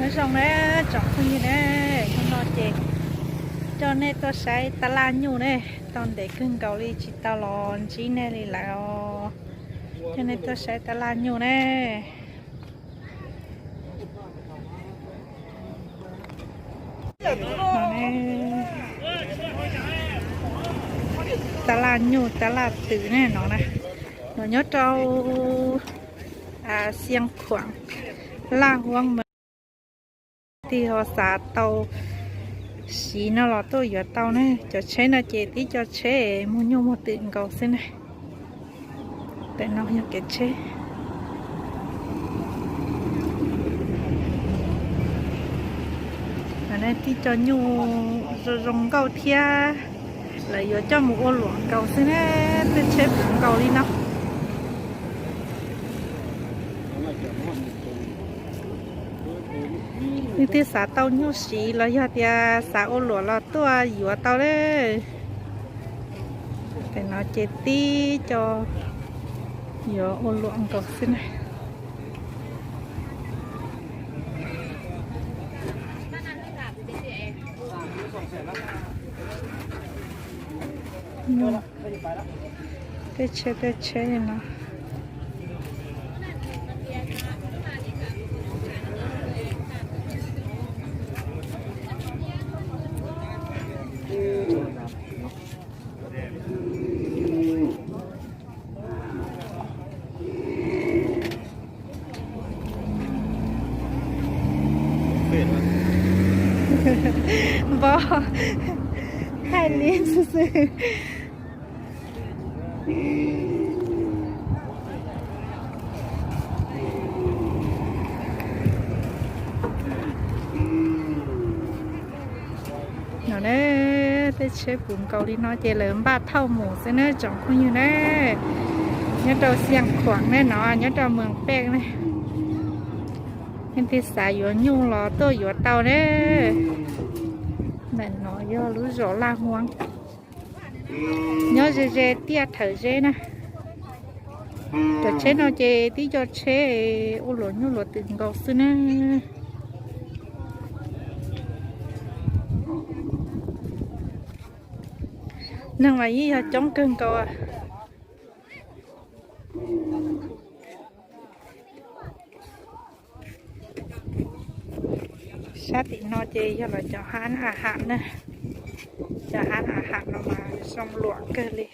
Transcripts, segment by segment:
Nyob zoo na tsoom phooj ywg na, hnub no ces coj nej tuaj saib tab laj nyuj ne, tau ntev kawg nkaus li tsis tau los ntsib nej li lawm os. Coj nej tuaj saib tab laj nyuj ne. Tab laj nyuj tab laj twm ne no na, no nyob rau Xiav Khuam, Laj Huab Mees. Tig ho xav tau siv no los tuaj yuav tau ne. Cov tsheb no ces tib co tsheb muag nyuj muag twm nkaus xwb ne. Tam no yog kev tsheb. Tib co nyuj zoo zoo nkauj thiab, lawv yuav coj mus ua luam nkaus xwb ne. Tej tsheb puv nkaus li no. Leej twg xav tau nyuj siv los yog tias xav ua luam los tuaj yuav tau lawm. Tam no ces tib co yuav ua luam nkaus xwb na. Tej tsheb tej tsheb li no. Npog, hais li xwb xwb. No ne, tej tsheb puv nkaus li no ces lawv npaj thauj mus xwb ne tsoom phooj ywg ne. Nyob rau Xiav Khuam ne no, nyob rau Moos Pej ne. Leej twg xav yuav nyuj los tuaj yuav tau ne. Ntawm no yog lub zos Laj Huab, nyob ze ze tiaj Thawm Zeb na. Cov tsheb no ces tib co tsheb ua luam nyuj luam twm nkaus xwb na. Neeg mas yeej yog coob kawg nkaus. Sab tim no ces yog lawv cov hab a ham na. Cov hab a ham no mas zoo luam kawg li.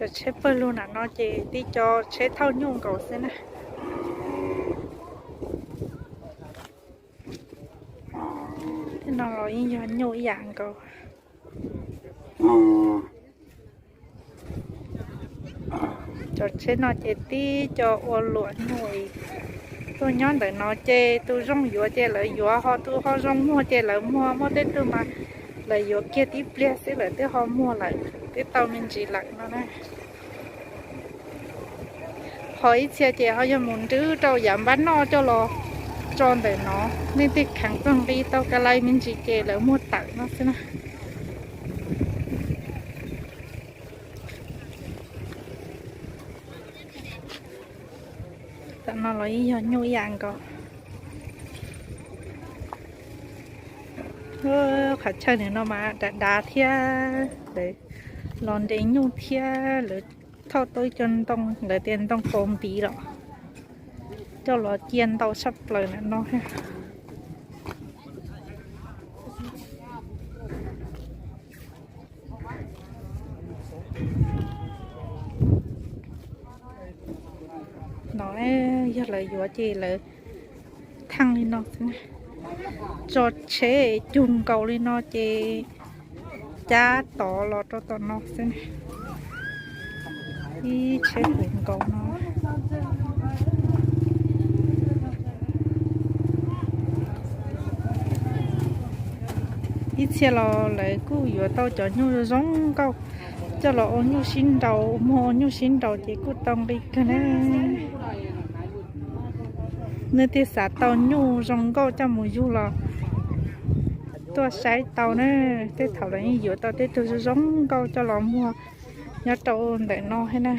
Cov tsheb pawg lug nram no ces tib co tsheb thauj nyuj nkaus xwb na. Tej no los yeej yog nyuj ib yam nkaus. Cov tsheb no ces tib co ua luam nyuj. Tus nyob ntawm no ces tus zoo yuav ces lawv yuav, ho tus ho zoo muag ces lawv muag, muaj tej tug mas lawv yuav kiag tib pliag xwb lawv twb ho muag lawm, twb tau me ntsis lawm no na. Ho ib txhia ces ho yog mus nrwb rau yav npab noj coj los tso ntawm no, leej twg kheev txog nqi tau ka lai me ntsis ces lawv muag tawm no xwb na. Tam no los yeej yog nyuj ib yam nkaus. Qhov chaw nws no mas dav dav thiab, lawv los nres nyuj thiab, lawv thauj tau ib co ntoo, lawv tias ntoo kaus npiv los coj los cia ntau tshaj plaws ntawm no thiab. No yog lawv yuav ces lawv theej li no xwb na. Tso tsheb cug nkaus li no ces cab tod los rau tom no xwb na. Ib tsheb puv nkaus no. Ib txhia los lawv kuj yuav tau cov nyuj zoo nkauj coj los ua nyuj sib nraus, muag ua nyuj sib nraus ces kuj tau nqi kawg na. Nej thiaj xav tau nyuj zoo nkauj coj mus yug los tuaj saib tau na. Tej thaum lawv yeej yuav tau tej tug zoo zoo nkauj coj los muag nyob rau ntawm no thiab na.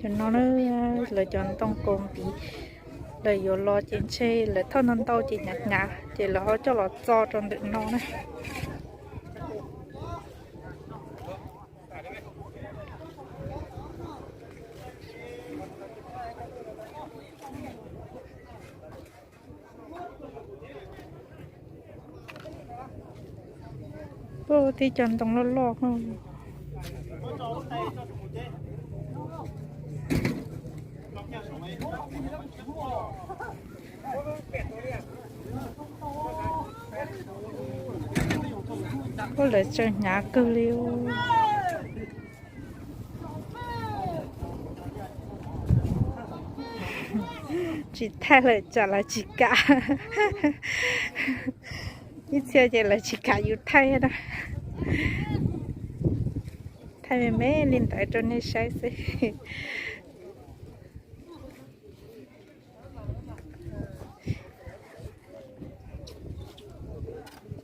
Cov no lawv cov ntoo kaus ntiv, lawv yuav los ces ntshe lawv thauj ntau ntau ces hnyav hnyav ces lawv ho coj los txo rau ntawm no na. Puag tib co ntoo loj loj. Puag lawv tsaws hnyav kawg li. Tsis thaij lawm tsam lawv tsis kam. Ib txhia ces lawv tsis kam yus thaij na. Thaij me me li ntawd rau nej saib xwb.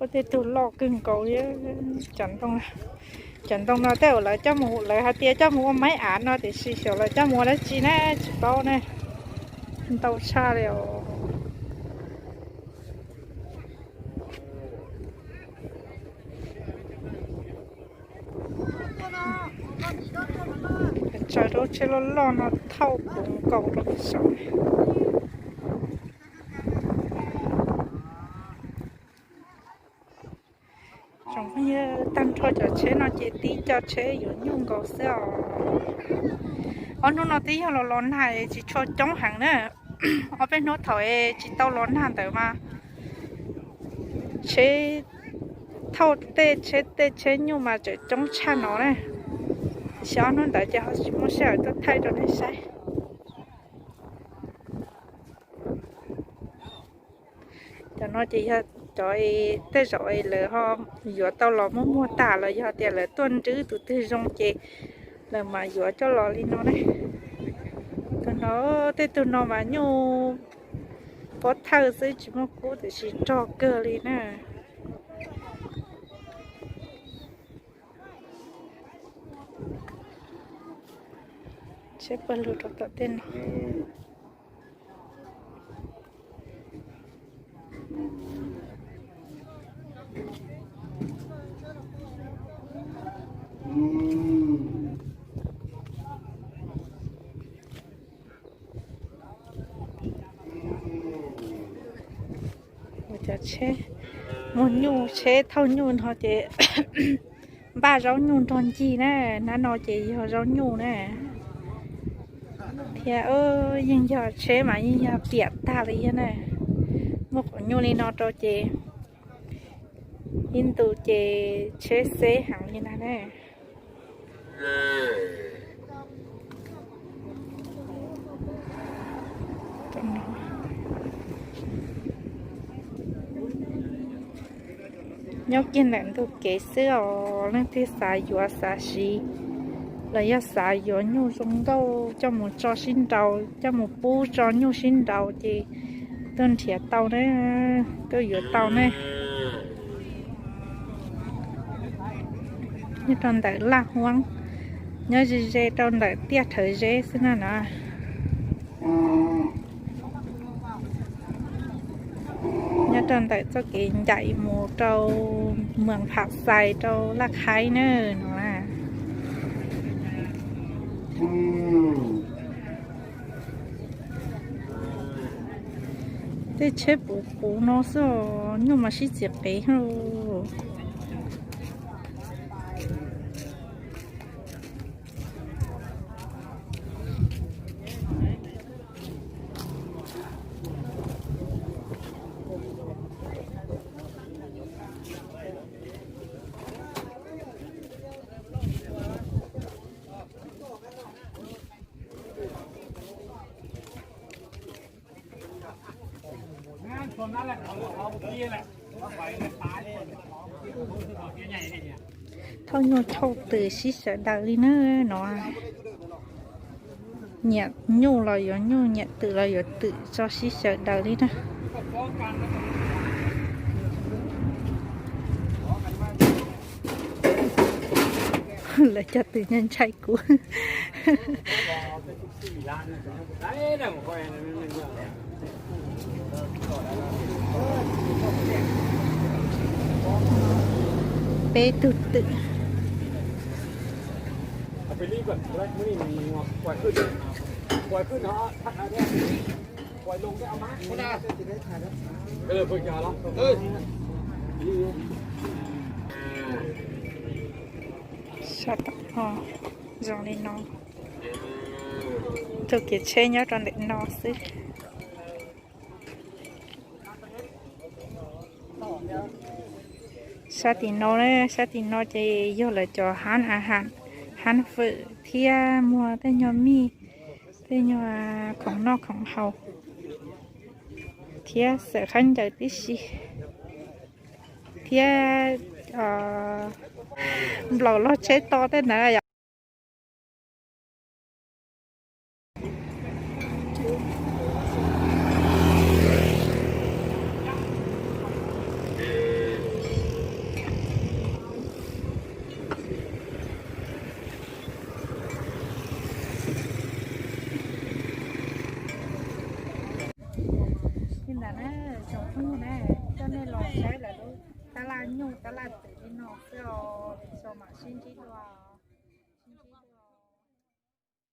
Ua tej tug loj kawg nkaus li. Cov ntoo, cov ntoo no tej zaum lawv coj mus, lawv hais tias coj mus ua maib av no tiam sis xyov lawv coj mus ua dab tsi na tsis paub na. Ntau tshaj li os. Tsaws rau tsheb loj loj no thauj puv nkaus rau saum. Tsoom phooj ywg, tag nrho cov tsheb no ces tib co tsheb yuav nyuj nkaus xwb os. Ob hnub no twb yog los los nag tsis tshua coob heev na. Ob peb hnub thaum tsis tau los nag ntawd mas tsheb thauj tej tsheb, tej tsheb nyuj mas tseem coob tshaj no na. Tiam sis ob hnub ntawd ces ho tsis muaj sij hawm tuaj thaij rau nej saib. Cov no ces yog cov tej zaum lawv ho yuav tau los muab muag tas los yog tias lawv tuaj nrwb tus twg zoo ces lawv mam yuav coj los li no ne. Tus no, tej tug no mas nyuj pob thawj xwb tsis muaj kub tiam sis rog kawg li na. Tsheb pawg lug rau tom tej no. Ua cov tsheb muag nyuj, tsheb thauj nyuj no ces npaj zaub nyuj nrog ncig na. Hnab no ces yog zaub nyuj na. Thiab yeej yog tsheb mas yeej yog piam tag li thiab na. Muaj qhov nyuj li no rau ces ib ntus ces tsheb xeb heev li na ne. Nyob kiag ntawm ntug kev xwb os, leej twg xav yuav xav siv los yog xav yuav nyuj zoo nkauj coj mus tso sib nraus, coj mus pub tso nyuj sib nraus ces tuaj nrhiav tau ne, tuaj yuav tau ne. Nyob rau ntawm Laj Huab, nyob ze ze rau ntawm Tiaj Rhawv Zeb xwb na no. Nyob rau ntawm txoj kev ncaim mus rau Moos Pham Xais rau Laj Khaib na no. Tej tsheb puv puv no xwb, nyuj mas sib txiv qev. Thauj nyuj thauj twm sib sawv daws li na no. Nyiam nyuj los yuav nyuj, nyiam twm los yuav twm, tso sib sawv daws li na. Lawv cov twm ntshai ntshai kuv. Peb tug twm. Sab tom no zoo li no. Tug kev tsheb nyob rau ntawm no xwb. Sab tim no, sab tim no ces yog lawv cov hab a has, hab fawm thiab muag tej nyuag mij, tej nyuag khoom noj khoom haus thiab xawm khaub ncaws tib si thiab nplaum log tsheb to tej ntawd yom. Li ntawd na, tsoom phooj ywg na, coj nej los saib lawv lub tab laj nyuj tab laj twm li no xwb os, tso mam sib ntsib.